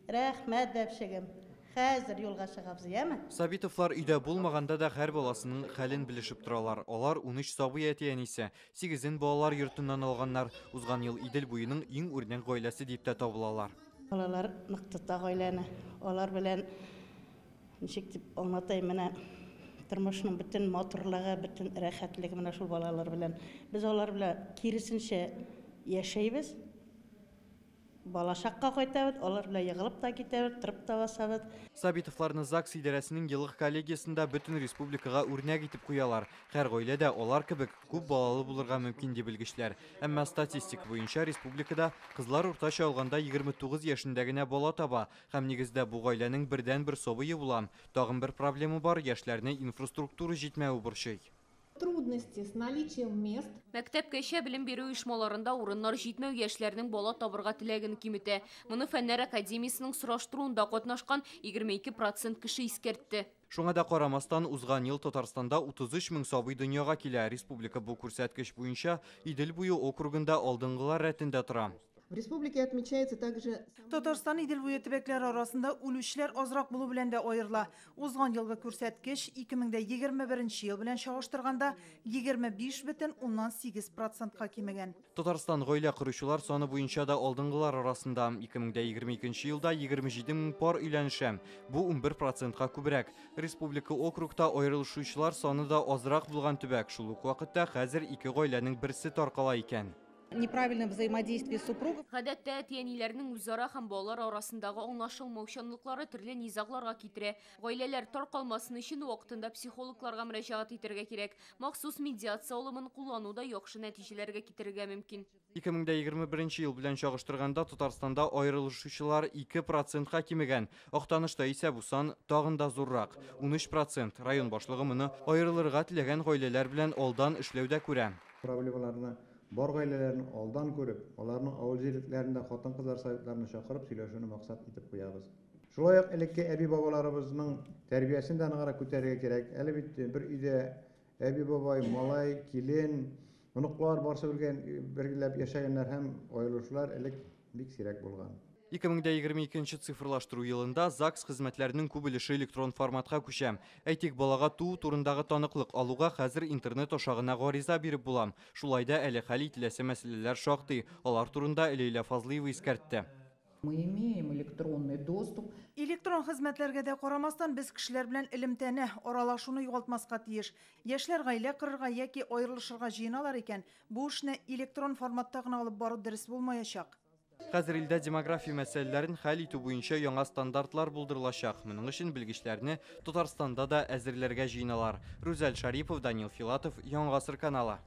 Рәхмәт, бәбчегем. Хәзер юлга чыгабыз, яме? Сабитовлар өйдә булмаганда да һәр баласының хәлен белешеп торалар. Алар 13 сабый әти-әнисе. 8-ен балалар йортыннан алганнар. Узган ел Идел буеның иң үрнәк гаиләсе дип тә табылалар. Балалар нык тота гаиләне. Алар белән ничек дип аңлатайм, менә тормышның бөтен матурлыгы, бөтен рәхәтлеге менә шул балалар белән. Без алар белән киресенчә яшәйбез. Балачакка кайтабыз, алар белән егылып та китәбез, торып та басабыз. Сабитовларны ЗАГС идарәсенең еллык коллегиясендә бөтен республикага үрнәк итеп куялар. Һәр гаиләдә алар кебек күп балалы булырга мөмкин ди белгечләр. Әмма статистика буенча республикада кызлар уртача алганда 29 яшендә генә бала таба һәм нигездә бу гаиләнең бердәнбер сабые була. Тагын бер проблема бар, яшьләрне инфраструктура җитмәве борчый. Трудности с наличием мест. Мәктәпкәчә белем бирү оешмаларында урыннар җитмәү яшьләрнең бала табырга теләген киметә. Моны Фәннәр академиясенең сораштыруында катнашкан 22% кеше искәртте. Шуңа да карамастан, узган ел Татарстанда 33 мең сабый дөньяга килә. Республика бу күрсәткеч буенча Идел буе округында алдынгылар рәтендә тора. В республике отмечается также Татарстан Идел буе төбәкләре арасында үлүчеләр азрак булу белән дә аерыла. Узган елгы күрсәткеч 2021 ел белән чагыштырганда 25,8%-ка кимегән. Татарстан гаилә коручылар саны буенча да алдынгылар арасында. 2022 елда 27 мең пар өйләнешә. Бу 11%-ка күбрәк. Республика округта аерылышучылар саны да азрак булган төбәк. Шул ук вакытта хәзер ике гаиләнең берсе таркала икән. Неправильное взаимодействие супругов. Гадәттә әти-әниләрнең үзара һәм балалар арасындагы аңлашылмаучанлыклары төрле низагларга китерә. Гаиләләр таркалмасын өчен вакытында психологларга мөрәҗәгать итәргә кирәк. Махсус медиация алымын куллану да яхшы нәтиҗәләргә китерергә мөмкин. 2021 ел белән чагыштырганда Татарстанда аерылышучылар 2%-ка кимегән. Актанышта исә бу сан тагын да зуррак 13%. Район башлыгы моны аерылырга теләгән гаиләләр белән алдан эшләүдә күрә. Проблемаларны бар гаиләләрне алдан күреп, аларның авыл җирлекләрендә хатын-кызлар советларына чакырып сөйләшүне максат итеп куябыз. Шулай ук элекке әби-бабаларыбызның тәрбиясен дә ныграк күтәрергә кирәк. Әле бит бер өйдә әби-бабай, малай, килен, оныклар барсы бергәләп яшәгәннәр һәм аерылышулар элек бик сирәк булган. 2022 цифрлаштыру елында ЗАГС хезмәтләренең күп өлеше электрон форматка күчә. Әйтик, балага туу турындагы таныклык алуга хәзер интернет аша гына гариза биреп була. Шулай да әле хәл ителәсе мәсьәләләр шактый. Алар турында Ләйлә Фазлыева искәртте. Мы имеем электронный доступ. Электрон хезмәтләргә дә карамастан, без кешеләр белән элемтәне, аралашуны югалтмаска тиеш. Яшьләр гаилә корырга яки аерылышырга җыеналар икән, бу эшне электрон форматта гына алып бару дөрес булмаячак. Хәзер илдә демография мәсьәләләрен хәл итү буенча яңа стандартлар булдырылачак. Моның өчен белгечләрне Татарстанда да әзерләргә җыеналар. Рүзәл Шарипов, Данил Филатов, Яңа Гасыр каналы.